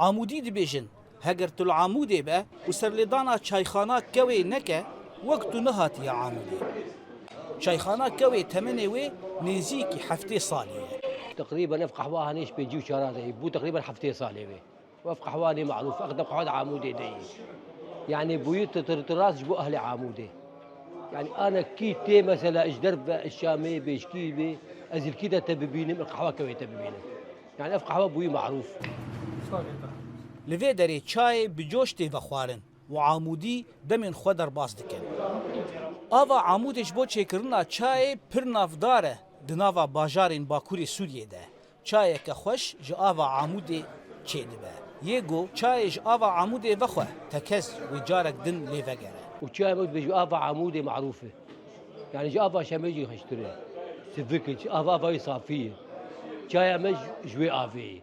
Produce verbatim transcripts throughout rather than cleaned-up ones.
Amûdî dibêjin, heger tu li Amûdê be û serlêdana çayxana Kewê neke, wek tu nehatiye Amûdê. Çayxana Kewê temenê wê nêzîkî heftê salî ye. Teqrîben ev qehwa hanê ji pêncî û çar de ye. Bû teqrîben heftê salê wê. Ev qehwa nê marûf, ev qehwa di Amûdê de ye. Yanî bûyî tu, tu, tu rast ji bo ehlê Amûdê. Yanî ana kî tê mesela ji derve, ji Şamê bê, ji kî bê, ez li kî de te bibînim, qehwa Kewê te bibînim. Yanî ev qehwa bûyî marûf. Li vê derê çayê bi coş tê vexwarin û Amûdî demên xwe derbas dikin. Ava Amûdê ji bo çêkirina çayê pir navdar e di nava bajarên Bakurê Sûriyê de. Çayeke xweş ji ava Amûdê çêdibe. Yê ku çayê ji ava Amûdê vexwe, tekez wê carek din lê vegere. Û çaya me ji ava Amûdê marûf e. Yanî ji ava Şamê jî xweştir e. Sivik e, ava, ava wê safî ye. Çaya me ji, ji wê avê ye.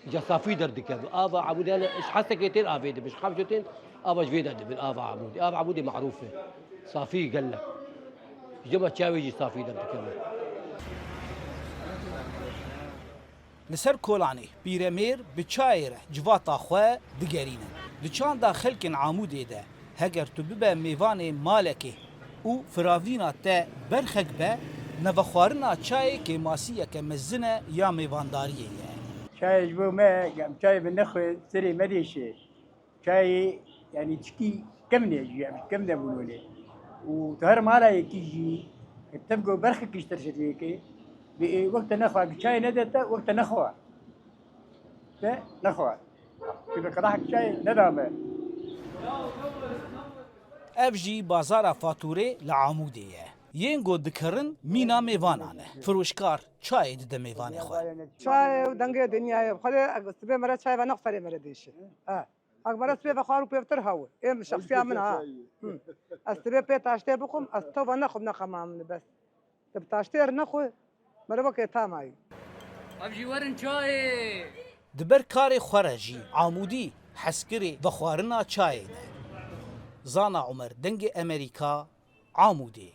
Îca safî derdikeve. Ava Amûdê, yanî ji Hesekê tên avê dibin, ji Xamşo tên, ava ji vê de dibin, ava Amûdê. Ava Amûdê marûf e. Safî gelek. Ji me çavê jî safî derdikeve. Li ser kolanê pîremêr bi çayê re civata xwe digerînin. Di çanda xelkên Amûdê de, heger tu bibe mêvanê malekê û firavîna te berxek be, nevexwarina çayê kêmasiyeke mezin e ya mêvandariyê ye. Çayê ji bo me, em çayê bi nexwe, serê me dêşe. Çayê, yanî tişkî kevn e jî, em kevn e bûnonê. Û tu her mala yekî jî, tev ku berxekî ji te şeklê yekê, bi ê wek te nexwa, ku çayê nede te, wek te nexwa. Te nexwa. Tu bi qedehek çayê neda me. Ev jî bazara Fatûrê li Amûdê ye. Yên ku dikerin mîna mêvanan e. Firoşkar çayê dide mêvanê xwe. Çayê û dengê dinyayê. Xwedê, sibê mere çay ve nexwe serê mere dêşe. Ha. Ak mere sibê ve xwar û pêvtir hew. Ê min şexsiya min ha. Hı. Ez sibê pê taştê bixwim, ez tova nexwim, nexema min bes. Tu bi taştê re nexwe, mere wekê tamayî. Ev jî werin çayê. Di ber karê xwe re jî Amûdî hezkirê vexwarina çayê ne. Zana Umer, Dengê Emerîka, Amûdê.